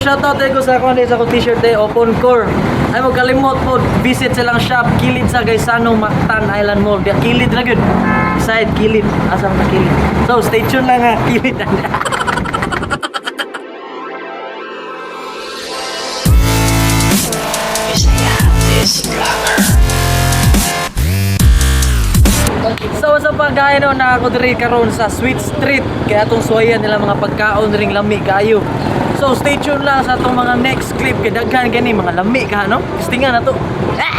Shoutout ko sa ako sa akong t-shirt eh, Open Core. Ay mo kalimot po, visit silang shop kilid sa Gaisano Mactan Island Mall. Diya kilid na gyud. Side kilid, asa man kilid. So stay tuned lang ha, kilid. So sa pagkain no, na ako diri karon sa Sweet Street kaya atong suwayan nila mga pagkaon ring lami kaayo. So stay tuned lang sa atong mga next clip kay daghan gani mga lami ka no. Testingan na to. Ah!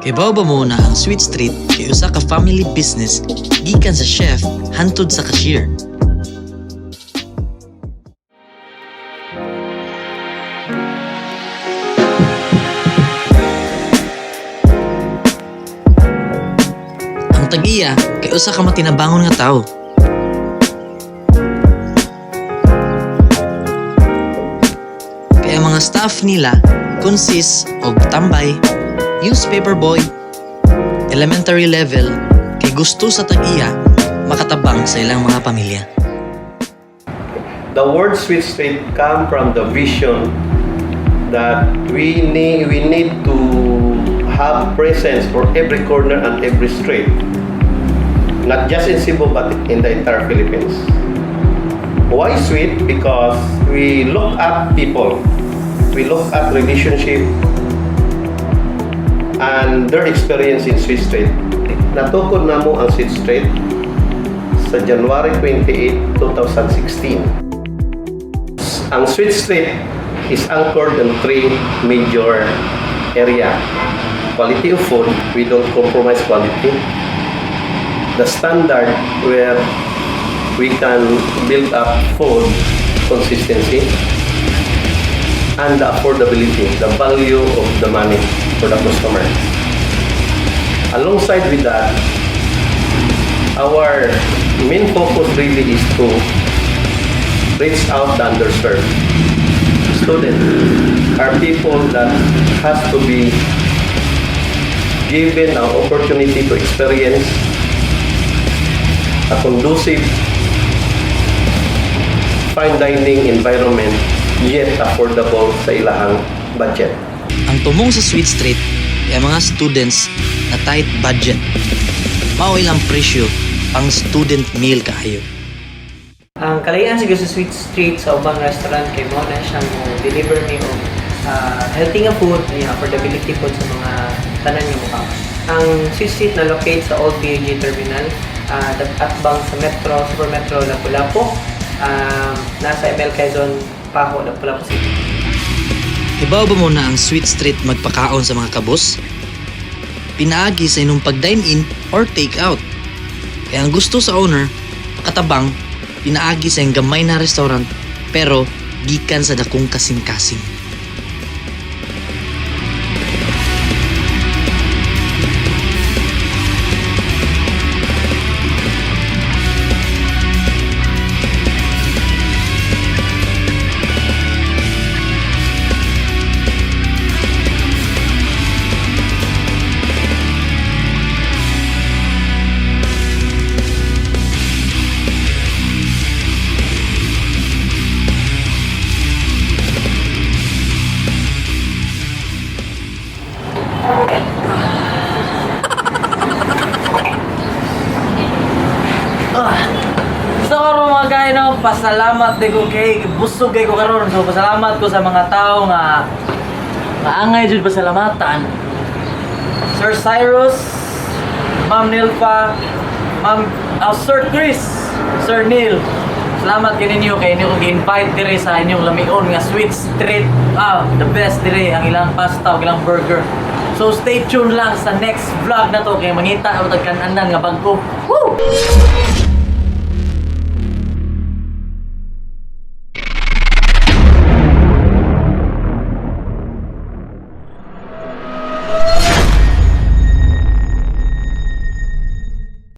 Kibaw ba mo na ang Sweet Street kay usa ka family business gikan sa chef hantod sa cashier? Ang tag-iya kay usa ka matinabangon nga tawo. Kaya mga staff nila consists of tambay, newspaper boy, elementary level, kay gusto sa tag-iya makatabang sa ilang mga pamilya. The word Sweet Street come from the vision that we need to have presence for every corner and every street, not just in Cebu but in the entire Philippines. Why sweet? Because we look at people, we look at relationship and their experience in Sweet Street. Natukod na mo ang Sweet Street sa January 28, 2016. Ang Sweet Street is anchored in three major area. Quality of food, we don't compromise quality. The standard where we can build up food consistency and the affordability, the value of the money for the customer. Alongside with that, our main focus really is to reach out the underserved. Students are people that has to be given an opportunity to experience a conducive fine dining environment yet affordable sa ilahang budget. Ang tumong sa Sweet Street kay ang mga students na tight budget. Mao ilang presyo pang student meal kaayo. Ang kalahian siguro sa Sweet Street sa ubang restaurant kay mo na siyang mo deliver mi og healthy nga food niya, affordability food sa mga tanan nga mukha. Ang Sweet Street na locate sa Old BUG Terminal, atbang sa Metro, Super Metro Lapu-Lapu, nasa ML Quezon, Paho, Lapu-Lapu City. Hibaw ba mo na ang Sweet Street magpakaon sa mga kabus? Pinaagi sa inyong pag-dine in or take out. Kaya ang gusto sa owner, makatabang, pinaagi sa iyang gamay na restaurant pero gikan sa dakong kasing-kasing. So karon mga guys, no, pasalamat di ko kay busog kay ko karon. So pasalamat ko sa mga tao nga maangay jud pasalamatan. Sir Cyrus, Ma'am Nilfa, Ma'am Sir Chris, Sir Neil. Salamat kay ninyo kay inyo kong gi-invite diri sa inyong lamion nga Sweet Street. Ah, the best diri ang ilang pasta ug ilang burger. So stay tuned lang sa next vlog na to kay mangita ang tagkan-anan nga bag-o. Woo!